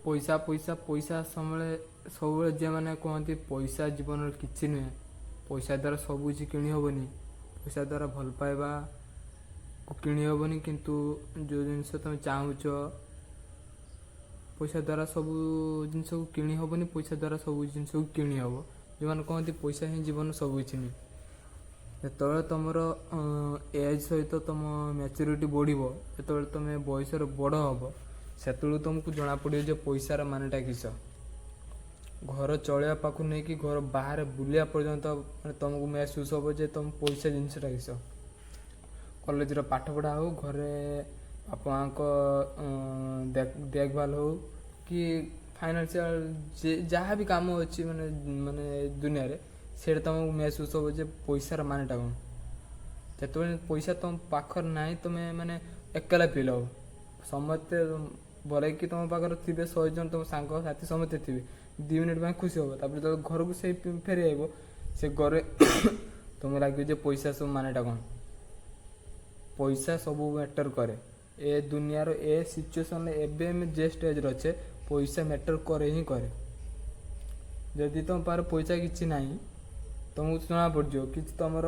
ପଇସା, ପଇସା, ପଇସା। ସବୁବେଳେ ଯେଉଁମାନେ କୁହନ୍ତି ପଇସା ଜୀବନରେ କିଛି ନୁହେଁ, ପଇସା ଦ୍ୱାରା ସବୁ କିଛି କିଣି ହେବନି, ପଇସା ଦ୍ୱାରା ଭଲ ପାଇବା କିଣି ହେବନି, କିନ୍ତୁ ଯେଉଁ ଜିନିଷ ତୁମେ ଚାହୁଁଛ, ପଇସା ଦ୍ୱାରା ସବୁ ଜିନିଷକୁ କିଣି ହେବନି, ପଇସା ଦ୍ୱାରା ସବୁ ଜିନିଷକୁ କିଣି ହେବ। ଯେଉଁମାନେ କହନ୍ତି ପଇସା ହିଁ ଜୀବନ ସବୁ କିଛି ନୁହେଁ, ଯେତେବେଳେ ତୁମର ଏଜ୍ ସହିତ ତୁମ ମ୍ୟାଚୁରିଟି ବଢ଼ିବ, ଯେତେବେଳେ ତୁମେ ବୟସରେ ବଡ଼ ହେବ, ସେତେବେଳକୁ ତୁମକୁ ଜଣାପଡ଼ିବ ଯେ ପଇସାର ମାନେଟା କିସ। ଘର ଚଳେଇବା ପାଖକୁ ନେଇକି ଘର ବାହାରେ ବୁଲିବା ପର୍ଯ୍ୟନ୍ତ ମାନେ ତୁମକୁ ମେହସୁସ ହେବ ଯେ ତୁମ ପଇସା ଜିନିଷଟା କିସ। କଲେଜର ପାଠପଢ଼ା ହଉ, ଘରେ ବାପା ମାଆଙ୍କ ଦେଖଭାଲ ହଉ କି ଫାଇନାନ୍ସିଆଲ ଯେ ଯାହା ବି କାମ ଅଛି ମାନେ ମାନେ ଦୁନିଆରେ, ସେଇଟା ତୁମକୁ ମେହସୁସ ହେବ ଯେ ପଇସାର ମାନେଟା କ'ଣ। ଯେତେବେଳେ ପଇସା ତୁମ ପାଖରେ ନାହିଁ, ତୁମେ ମାନେ ଏକଲା ଫିଲ୍ ହେବ। ସମସ୍ତେ ଭଲକି ତୁମ ପାଖରେ ଥିବେ, 100 ଜଣ ତୁମ ସାଙ୍ଗ ସାଥି ସମସ୍ତେ ଥିବେ, 2 ମିନିଟ୍ ପାଇଁ ଖୁସି ହେବ। ତାପରେ ଯେତେବେଳେ ଘରକୁ ସେଇ ଫେରି ଆଇବ, ସେ ଘରେ ତୁମକୁ ଲାଗିବ ଯେ ପଇସା ସବୁ ମାନେଟା କ'ଣ। ପଇସା ସବୁ ମ୍ୟାଟର୍ କରେ ଏ ଦୁନିଆର ଏ ସିଚୁଏସନ୍ରେ। ଏବେ ଆମେ ଯେ ଷ୍ଟେଜ୍ରେ ଅଛେ, ପଇସା ମ୍ୟାଟର୍ କରେ ହିଁ କରେ। ଯଦି ତୁମ ପାଖରେ ପଇସା କିଛି ନାହିଁ, ତୁମକୁ ଜଣା ପଡ଼ିଯିବ କିଛି ତୁମର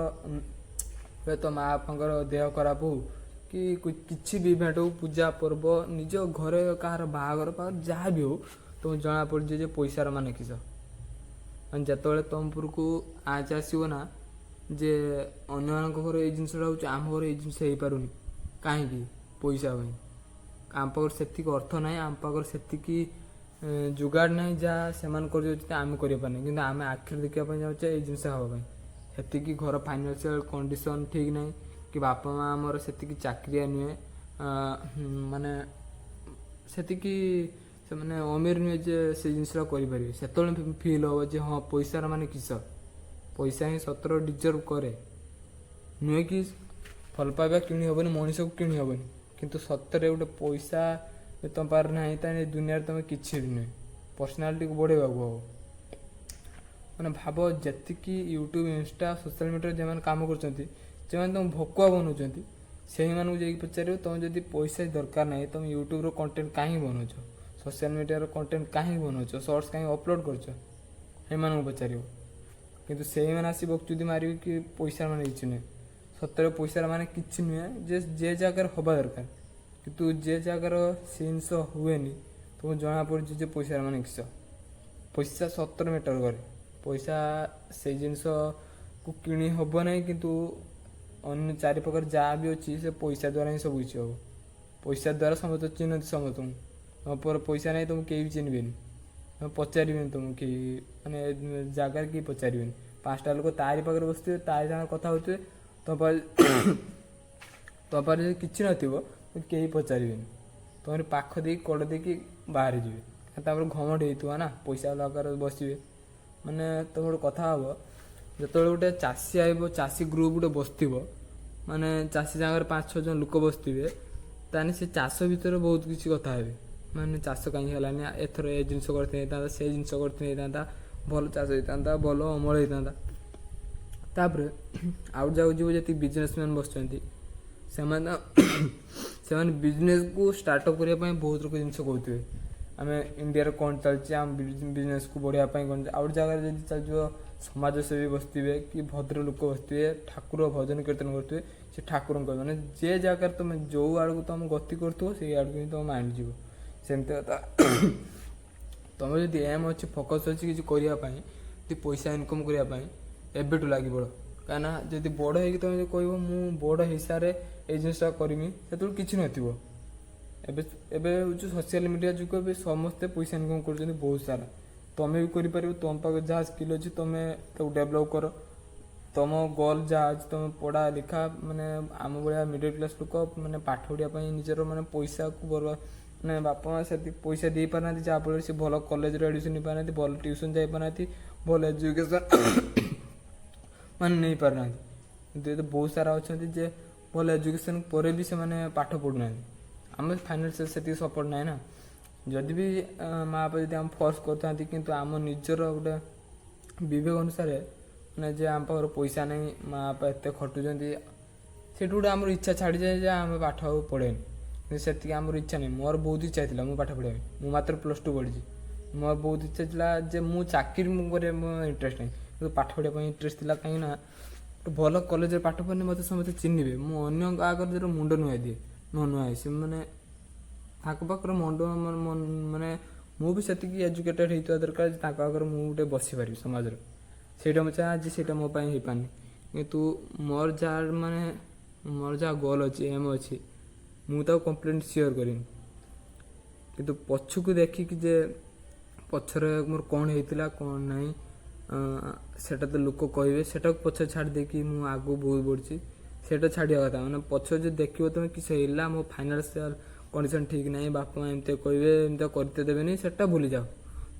ହୁଏତ ମା ବାପାଙ୍କର ଦେହ ଖରାପ ହଉ କି କିଛି ବି ଇଭେଣ୍ଟ ହଉ, ପୂଜା ପର୍ବ, ନିଜ ଘରେ କାହାର ବାହାଘର ଫାହାଘର ଯାହା ବି ହଉ, ତୁମକୁ ଜଣା ପଡ଼ିଯିବ ଯେ ପଇସାର ମାନେ କିସ। ମାନେ ଯେତେବେଳେ ତୁମ ଉପରକୁ ଆଞ୍ଚ ଆସିବ ନା ଯେ ଅନ୍ୟମାନଙ୍କ ଘରେ ଏଇ ଜିନିଷଟା ହେଉଛି, ଆମ ଘରେ ଏଇ ଜିନିଷ ହେଇପାରୁନି କାହିଁକି? ପଇସା ପାଇଁ। ଆମ ପାଖରେ ସେତିକି ଅର୍ଥ ନାହିଁ, ଆମ ପାଖରେ ସେତିକି ଯୋଗାଡ଼ ନାହିଁ, ଯାହା ସେମାନେ କରିଯାଉଛନ୍ତି ଆମେ କରିପାରୁନି। କିନ୍ତୁ ଆମେ ଆଖିରେ ଦେଖିବା ପାଇଁ ଯାଉଛେ ଏଇ ଜିନିଷ ହେବା ପାଇଁ, ସେତିକି ଘର ଫାଇନାନ୍ସିଆଲ କଣ୍ଡିସନ୍ ଠିକ୍ ନାହିଁ କି ବାପା ମା ଆମର ସେତିକି ଚାକିରିଆ ନୁହେଁ, ମାନେ ସେତିକି ସେମାନେ ଅମିର ନୁହେଁ ଯେ ସେ ଜିନିଷଟା କରିପାରିବେ। ସେତେବେଳେ ଫିଲ୍ ହେବ ଯେ ହଁ, ପଇସାର ମାନେ କିସ। ପଇସା ହିଁ ସତର ଡିଜର୍ଭ କରେ। ନୁହେଁ କି ଭଲ ପାଇବା କିଣି ହେବନି, ମଣିଷକୁ କିଣି ହେବନି, କିନ୍ତୁ ସତରେ ଗୋଟେ ପଇସା ଯଦି ତୁମ ପାଖରେ ନାହିଁ, ତାହେଲେ ଏ ଦୁନିଆରେ ତୁମେ କିଛି ବି ନୁହେଁ। ପର୍ସନାଲିଟିକୁ ବଢ଼େଇବାକୁ ହେବ। ମାନେ ଭାବ, ଯେତିକି ୟୁଟ୍ୟୁବ୍, ଇନଷ୍ଟା, ସୋସିଆଲ ମିଡ଼ିଆରେ ଯେଉଁମାନେ କାମ କରୁଛନ୍ତି, ଯେଉଁମାନେ ତୁମକୁ ଭକୁଆ ବନଉଛନ୍ତି, ସେଇମାନଙ୍କୁ ଯାଇକି ପଚାରିବ, ତୁମେ ଯଦି ପଇସା ଦରକାର ନାହିଁ, ତୁମେ ୟୁଟ୍ୟୁବ୍ର କଣ୍ଟେଣ୍ଟ କାହିଁକି ବନଉଛ? ସୋସିଆଲ ମିଡ଼ିଆର କଣ୍ଟେଣ୍ଟ କାହିଁକି ବନଉଛ? ସର୍ଟସ୍ କାହିଁକି ଅପଲୋଡ଼ କରୁଛ? ସେମାନଙ୍କୁ ପଚାରିବ। କିନ୍ତୁ ସେଇମାନେ ଆସି ବକଚୁଦି ମାରିବେ କି ପଇସା ମାନେ କିଛି ନୁହେଁ। ସତରେ ପଇସାର ମାନେ କିଛି ନୁହେଁ ଯେ ଯେ ଜାଗାରେ ହେବା ଦରକାର, କିନ୍ତୁ ଯେ ଜାଗାର ସେ ଜିନିଷ ହୁଏନି, ତୁମକୁ ଜଣା ପଡ଼ୁଛି ଯେ ପଇସାର ମାନେ କିସ। ପଇସା ସତରେ ମ୍ୟାଟର୍ କରେ। ପଇସା ସେଇ ଜିନିଷକୁ କିଣି ହେବ ନାହିଁ, କିନ୍ତୁ ଅନ୍ୟ ଚାରିପାଖରେ ଯାହା ବି ଅଛି, ସେ ପଇସା ଦ୍ୱାରା ହିଁ ସବୁ କିଛି ହେବ। ପଇସା ଦ୍ୱାରା ସମସ୍ତେ ଚିହ୍ନନ୍ତି ସମସ୍ତଙ୍କୁ। ତମ ଉପରେ ପଇସା ନାହିଁ, ତୁମକୁ କେହି ବି ଚିହ୍ନିବେନି, ତମେ ପଚାରିବେନି ତୁମକୁ କେହି, ମାନେ ଜାଗାରେ କେହି ପଚାରିବେନି। ପାଞ୍ଚଟା ଲୋକ ତାରି ପାଖରେ ବସିଥିବେ, ତାରି ସାଙ୍ଗରେ କଥା ହେଉଥିବେ, ତମ ପାଖରେ ଯଦି କିଛି ନଥିବ, କେହି ପଚାରିବେନି। ତମରି ପାଖ ଦେଇକି କଡ଼ ଦେଇକି ବାହାରି ଯିବେ। ତାପରେ ଘମଣ୍ଡ ହେଇଥିବ ନା, ପଇସା ପାଖରେ ବସିବେ। ମାନେ ତମ ଗୋଟେ କଥା ହବ, ଯେତେବେଳେ ଗୋଟେ ଚାଷୀ ଆଇବ, ଚାଷୀ ଗ୍ରୁପ୍ ଗୋଟେ ବସିଥିବ, ମାନେ ଚାଷୀ ସାଙ୍ଗରେ ପାଞ୍ଚ ଛଅ ଜଣ ଲୋକ ବସିଥିବେ, ତାହେଲେ ସେ ଚାଷ ଭିତରେ ବହୁତ କିଛି କଥା ହେବେ। ମାନେ ଚାଷ କାହିଁକି ହେଲାନି, ଏଥର ଏ ଜିନିଷ କରିଥିଲେ ହେଇଥାନ୍ତା, ସେ ଜିନିଷ କରିଥିଲେ ହେଇଥାନ୍ତା, ଭଲ ଚାଷ ହେଇଥାନ୍ତା, ଭଲ ଅମଳ ହେଇଥାନ୍ତା। ତାପରେ ଆଉ ଯାକୁ ଯିବ, ଯେତିକି ବିଜନେସମ୍ୟାନ୍ ବସିଛନ୍ତି, ସେମାନେ ସେମାନେ ବିଜନେସକୁ ଷ୍ଟାର୍ଟଅପ୍ କରିବା ପାଇଁ ବହୁତ ଲୋକ ଜିନିଷ କହୁଥିବେ, ଆମେ ଇଣ୍ଡିଆରେ କ'ଣ ଚାଲିଛି, ଆମ ବିଜନେସକୁ ବଢ଼ିବା ପାଇଁ କ'ଣ। ଆଉ ଗୋଟେ ଜାଗାରେ ଯଦି ଚାଲିଯିବ, ସମାଜସେବୀ ବସିଥିବେ କି ଭଦ୍ର ଲୋକ ବସିଥିବେ, ଠାକୁର ଭଜନ କୀର୍ତ୍ତନ କରୁଥିବେ, ସେ ଠାକୁରଙ୍କ ମାନେ ଯେ ଜାଗାରେ ତୁମେ ଯେଉଁ ଆଡ଼କୁ ତୁମ ଗତି କରୁଥିବ, ସେଇ ଆଡ଼କୁ ହିଁ ତୁମ ମାଇଣ୍ଡ ଯିବ। ସେମିତି କଥା, ତମର ଯଦି ଏମ୍ ଅଛି, ଫୋକସ୍ ଅଛି କିଛି କରିବା ପାଇଁ, ଯଦି ପଇସା ଇନକମ୍ କରିବା ପାଇଁ, ଏବେଠୁ ଲାଗି ପଡ଼। କାହିଁକିନା ଯଦି ବଡ଼ ହେଇକି ତୁମେ ଯଦି କହିବ ମୁଁ ବଡ଼ ହେଇସାରେ ଏଇ ଜିନିଷଟା କରିମି, ସେତେବେଳକୁ କିଛି ନଥିବ। ଏବେ ଏବେ ହେଉଛି ସୋସିଆଲ ମିଡ଼ିଆ ଯୁଗ। ଏବେ ସମସ୍ତେ ପଇସା ଇନକମ୍ କରୁଛନ୍ତି ବହୁତ ସାରା। ତମେ ବି କରିପାରିବ। ତୁମ ପାଖରେ ଯାହା ସ୍କିଲ୍ ଅଛି, ତମେ ତାକୁ ଡେଭଲପ୍ କର। ତମ ଗୋଲ୍ ଯାହା ଅଛି, ତମେ ପଢ଼ା ଲେଖା, ମାନେ ଆମ ଭଳିଆ ମିଡ଼ିଲ୍ କ୍ଲାସ୍ ଲୋକ ମାନେ ପାଠ ପଢ଼ିବା ପାଇଁ ନିଜର ମାନେ ପଇସାକୁ ବର୍ବାଦ, ମାନେ ବାପା ମା ସେତିକି ପଇସା ଦେଇପାରୁନାହାନ୍ତି, ଯାହାଫଳରେ ସେ ଭଲ କଲେଜରେ ଆଡ଼ମିସନ୍ ନେଇପାରୁନାହାନ୍ତି, ଭଲ ଟ୍ୟୁସନ୍ ଯାଇପାରୁନାହାନ୍ତି, ଭଲ ଏଜୁକେସନ୍ ମାନେ ନେଇପାରୁନାହାନ୍ତି। କିନ୍ତୁ ଏବେ ବହୁତ ସାରା ଅଛନ୍ତି ଯେ ଭଲ ଏଜୁକେସନ୍ ପରେ ବି ସେମାନେ ପାଠ ପଢ଼ୁନାହାନ୍ତି। ଆମେ ଫାଇନାନ୍ସିଆଲ ସେତିକି ସପୋର୍ଟ ନାହିଁ ନା। ଯଦି ବି ମା ବାପା ଯଦି ଆମ ଫୋର୍ସ କରିଥାନ୍ତି, କିନ୍ତୁ ଆମ ନିଜର ଗୋଟେ ବିବେକ ଅନୁସାରେ ମାନେ ଯେ ଆମ ପାଖରେ ପଇସା ନାହିଁ, ମା ବାପା ଏତେ ଖଟୁଛନ୍ତି, ସେଠୁ ଗୋଟେ ଆମର ଇଚ୍ଛା ଛାଡ଼ିଯାଏ ଯେ ଆମେ ପାଠ ଆଉ ପଢ଼େନି। କିନ୍ତୁ ସେତିକି ଆମର ଇଚ୍ଛା ନାହିଁ। ମୋର ବହୁତ ଇଚ୍ଛା ଥିଲା ମୁଁ ପାଠ ପଢ଼ିବା ପାଇଁ। ମୁଁ ମାତ୍ର +2 ପଢ଼ିଛି। ମୋର ବହୁତ ଇଚ୍ଛା ଥିଲା ଯେ ମୁଁ ଚାକିରି ମୁଁ କରିବା ମୋ ଇଣ୍ଟରେଷ୍ଟ ନାହିଁ, କିନ୍ତୁ ପାଠ ପଢ଼ିବା ପାଇଁ ଇଣ୍ଟରେଷ୍ଟ ଥିଲା। କାହିଁକିନା ଗୋଟେ ଭଲ କଲେଜରେ ପାଠ ପଢ଼ିଲେ ମୋତେ ସମସ୍ତେ ଚିହ୍ନିବେ। ମୁଁ ଅନ୍ୟଙ୍କ ଆଗରେ ଯେତେବେଳେ ମୁଣ୍ଡ ନୁଆଇ ଦିଏ, ନ ନୁଆଏ, ସେମାନେ ତାଙ୍କ ପାଖରେ ମୁଣ୍ଡ ମାନେ ମୁଁ ବି ସେତିକି ଏଜୁକେଟେଡ଼ ହେଇଥିବା ଦରକାର ଯେ ତାଙ୍କ ଆଗରେ ମୁଁ ଗୋଟେ ବସିପାରିବି ସମାଜରେ। ସେଇଟା ମୁଁ ଚାହେଁ ଯେ ସେଇଟା ମୋ ପାଇଁ ହେଇପାରୁନି। କିନ୍ତୁ ମୋର ଯାହା ମାନେ ମୋର ଯାହା ଗୋଲ୍ ଅଛି, ଏମ୍ ଅଛି, ମୁଁ ତାକୁ କମ୍ପ୍ଲିଟ୍ ସିଓର କରିବି। କିନ୍ତୁ ପଛକୁ ଦେଖିକି ଯେ ପଛରେ ମୋର କ'ଣ ହେଇଥିଲା, କ'ଣ ନାହିଁ, ସେଟା ତ ଲୋକ କହିବେ। ସେଟାକୁ ପଛରେ ଛାଡ଼ି ଦେଇକି ମୁଁ ଆଗକୁ ବହୁତ ବଢ଼ିଛି। ସେଇଟା ଛାଡ଼ିବା କଥା। ମାନେ ପଛ ଯଦି ଦେଖିବ ତୁମେ କିଛି ହେଲା, ମୋ ଫାଇନାନ୍ସିଆଲ କଣ୍ଡିସନ୍ ଠିକ୍ ନାହିଁ, ବାପା ମା ଏମିତି କହିବେ, ଏମିତି କରିତେ ଦେବେନି, ସେଟା ଭୁଲିଯାଅ।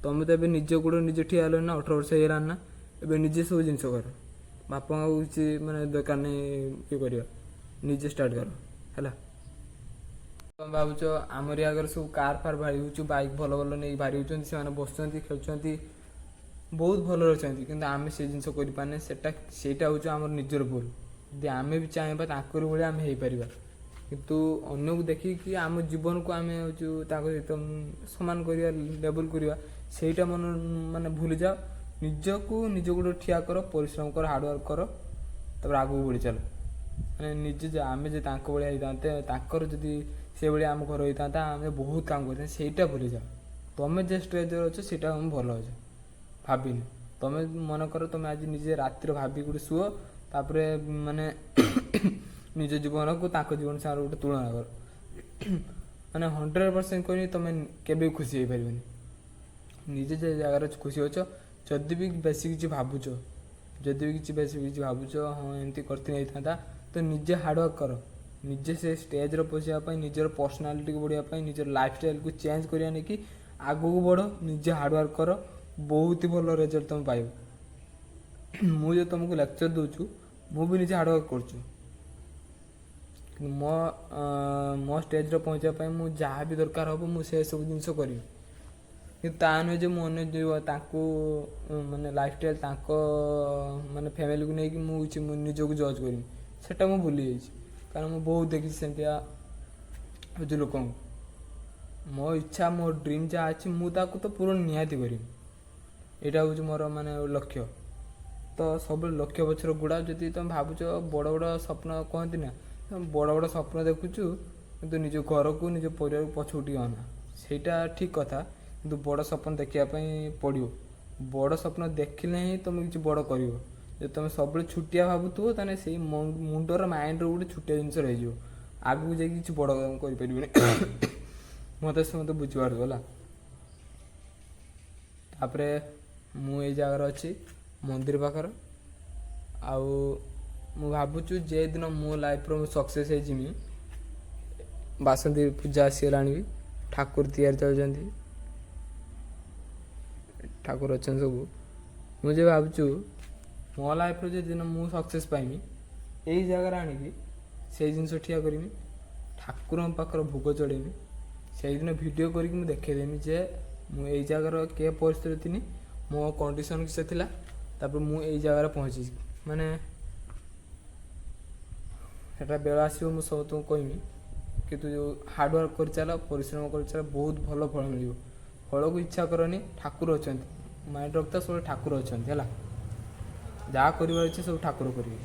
ତମେ ତ ଏବେ ନିଜ ଗୋଡ଼ ନିଜେ ଠିଆ ହେଲଣି ନା, 18 ବର୍ଷ ହେଇଗଲାଣି ନା। ଏବେ ନିଜେ ସବୁ ଜିନିଷ କର। ବାପାଙ୍କୁ କିଛି ମାନେ ଦରକାର ନାହିଁ ଇଏ କରିବା। ନିଜେ ଷ୍ଟାର୍ଟ କର, ହେଲା? ତମେ ଭାବୁଛ ଆମରି ଆଗରେ ସବୁ କାର୍ ଫାର୍ ବାହାରି ହେଉଛୁ, ବାଇକ୍ ଭଲ ଭଲ ନେଇକି ବାହାରି ହେଉଛନ୍ତି, ସେମାନେ ବସୁଛନ୍ତି, ଖେଳୁଛନ୍ତି, ବହୁତ ଭଲରେ ଅଛନ୍ତି, କିନ୍ତୁ ଆମେ ସେ ଜିନିଷ କରିପାରୁନେ। ସେଇଟା ହେଉଛି ଆମର ନିଜର ଭୁଲ। ଯଦି ଆମେ ବି ଚାହିଁବା, ତାଙ୍କରି ଭଳିଆ ଆମେ ହେଇପାରିବା। କିନ୍ତୁ ଅନ୍ୟକୁ ଦେଖିକି ଆମ ଜୀବନକୁ ଆମେ ହେଉଛୁ ତାଙ୍କ ସହିତ ସମାନ କରିବା, ଲେବଲ୍ କରିବା, ସେଇଟା ମନ ମାନେ ଭୁଲିଯାଅ। ନିଜକୁ ନିଜ ଗୋଡ଼ ଠିଆ କର, ପରିଶ୍ରମ କର, ହାର୍ଡ଼ୱାର୍କ କର, ତାପରେ ଆଗକୁ ବଢ଼ି ଚାଲ। ମାନେ ନିଜେ ଯେ ଆମେ ଯେ ତାଙ୍କ ଭଳିଆ ହେଇଥାନ୍ତେ, ତାଙ୍କର ଯଦି ସେଇଭଳିଆ ଆମ ଘର ହେଇଥାନ୍ତା, ଆମେ ବହୁତ କାମ କରିଥାନ୍ତେ, ସେଇଟା ଭୁଲିଯାଅ। ତମେ ଯେ ଷ୍ଟେଜରେ ଅଛ, ସେଇଟା ଆମେ ଭଲ ଅଛ ଭାବିନି। ତମେ ମନେ କର, ତମେ ଆଜି ନିଜେ ରାତିରେ ଭାବିକି ଗୋଟେ ଶୁଅ। ତାପରେ ମାନେ ନିଜ ଜୀବନକୁ ତାଙ୍କ ଜୀବନ ସାଙ୍ଗରେ ଗୋଟେ ତୁଳନା କର। ମାନେ 100% କହିନି, ତମେ କେବେ ବି ଖୁସି ହେଇପାରିବନି। ନିଜେ ଯେ ଜାଗାରେ ଖୁସି ଅଛ, ଯଦି ବି ବେଶୀ କିଛି ଭାବୁଛ, ଯଦି ବି କିଛି ବେଶୀ କିଛି ଭାବୁଛ, ହଁ, ଏମିତି କରିଥିଲେ ହେଇଥାନ୍ତା, ତ ନିଜେ ହାର୍ଡ଼ୱାର୍କ କର। ନିଜେ ସେ ଷ୍ଟେଜ୍ରେ ପଶିବା ପାଇଁ, ନିଜର ପର୍ସନାଲିଟିକୁ ବଢ଼ିବା ପାଇଁ, ନିଜର ଲାଇଫଷ୍ଟାଇଲକୁ ଚେଞ୍ଜ କରିବା ନେଇକି ଆଗକୁ ବଢ଼। ନିଜେ ହାର୍ଡ଼ୱାର୍କ କର, ବହୁତ ହି ଭଲ ରେଜଲ୍ଟ ତମେ ପାଇବ। ମୁଁ ଯଦି ତୁମକୁ ଲେକ୍ଚର ଦେଉଛୁ, ମୁଁ ବି ନିଜେ ହାର୍ଡ଼ୱାର୍କ କରୁଛୁ। କିନ୍ତୁ ମୋ ଷ୍ଟେଜ୍ରେ ପହଞ୍ଚିବା ପାଇଁ ମୁଁ ଯାହା ବି ଦରକାର ହେବ, ମୁଁ ସେ ସବୁ ଜିନିଷ କରିବି। କିନ୍ତୁ ତା ନୁହେଁ ଯେ ମୁଁ ଅନ୍ୟ ଯେଉଁ ତାଙ୍କୁ ମାନେ ଲାଇଫଷ୍ଟାଇଲ୍, ତାଙ୍କ ମାନେ ଫ୍ୟାମିଲିକୁ ନେଇକି ମୁଁ କିଛି ମୁଁ ନିଜକୁ ଜଜ୍ କରିବି, ସେଟା ମୁଁ ଭୁଲି ଯାଇଛି। କାରଣ ମୁଁ ବହୁତ ଦେଖିଛି ସେମିତିଆ ହେଉଛି ଲୋକଙ୍କୁ। ମୋ ଇଚ୍ଛା, ମୋ ଡ୍ରିମ୍ ଯାହା ଅଛି, ମୁଁ ତାକୁ ତ ପୂରଣ ନିହାତି କରିବି। ଏଇଟା ହେଉଛି ମୋର ମାନେ ଲକ୍ଷ୍ୟ। ତ ସବୁବେଳେ ଲକ୍ଷ୍ୟ ପଛରେ ଗୋଡ଼ାଅ। ଯଦି ତୁମେ ଭାବୁଛ ବଡ଼ ବଡ଼ ସ୍ୱପ୍ନ, କହନ୍ତି ନା, ତମେ ବଡ଼ ବଡ଼ ସ୍ୱପ୍ନ ଦେଖୁଛୁ, କିନ୍ତୁ ନିଜ ଘରକୁ, ନିଜ ପରିବାରକୁ ପଛକୁ ଟିକେ ଅନା। ସେଇଟା ଠିକ୍ କଥା, କିନ୍ତୁ ବଡ଼ ସ୍ୱପ୍ନ ଦେଖିବା ପାଇଁ ପଡ଼ିବ। ବଡ଼ ସ୍ୱପ୍ନ ଦେଖିଲେ ହିଁ ତୁମେ କିଛି ବଡ଼ କରିବ। ଯଦି ତୁମେ ସବୁବେଳେ ଛୋଟିଆ ଭାବୁଥିବ, ତାହେଲେ ସେଇ ମୁଣ୍ଡର ମାଇଣ୍ଡର ଗୋଟେ ଛୋଟିଆ ଜିନିଷ ରହିଯିବ, ଆଗକୁ ଯାଇକି କିଛି ବଡ଼ କାମ କରିପାରିବନି। ମୋତେ ସମସ୍ତେ ବୁଝିପାରୁଥିବ, ହେଲା? ତାପରେ ମୁଁ ଏଇ ଜାଗାରେ ଅଛି ମନ୍ଦିର ପାଖରେ। ଆଉ ମୁଁ ଭାବୁଛୁ ଯେ ଦିନ ମୋ ଲାଇଫ୍ର ମୁଁ ସକ୍ସେସ୍ ହେଇଯିମି। ବାସନ୍ତୀ ପୂଜା ଆସିଗଲାଣି ବି, ଠାକୁର ତିଆରି ଚାଲୁଛନ୍ତି, ଠାକୁର ଅଛନ୍ତି ସବୁ। ମୁଁ ଯେ ଭାବୁଛୁ ମୋ ଲାଇଫ୍ର ଯେ ଦିନ ମୁଁ ସକ୍ସେସ୍ ପାଇମି, ଏଇ ଜାଗାରେ ଆଣିକି ସେଇ ଜିନିଷ ଠିଆ କରିମି, ଠାକୁରଙ୍କ ପାଖରେ ଭୋଗ ଚଢ଼େଇମି। ସେଇଦିନ ଭିଡ଼ିଓ କରିକି ମୁଁ ଦେଖେଇଦେମି ଯେ ମୁଁ ଏଇ ଜାଗାର କେ ପରିସ୍ଥିତିରେ ଥିନି, ମୋ କଣ୍ଡିସନ୍ କିସ ଥିଲା, ତାପରେ ମୁଁ ଏଇ ଜାଗାରେ ପହଞ୍ଚିଛି। ମାନେ ସେଟା ବେଳ ଆସିବ, ମୁଁ ସମସ୍ତଙ୍କୁ କହିମି। କିନ୍ତୁ ଯେଉଁ ହାର୍ଡ଼ୱାର୍କ କରିଚାଲ, ପରିଶ୍ରମ କରିଚାଲ, ବହୁତ ଭଲ ଫଳ ମିଳିବ। ଫଳକୁ ଇଚ୍ଛା କରନି, ଠାକୁର ଅଛନ୍ତି। ମାଇଣ୍ଡ ରଖିଥା ସବୁବେଳେ, ଠାକୁର ଅଛନ୍ତି, ହେଲା? ଯାହା କରିବାର ଅଛି ସବୁ ଠାକୁର କରିବେ।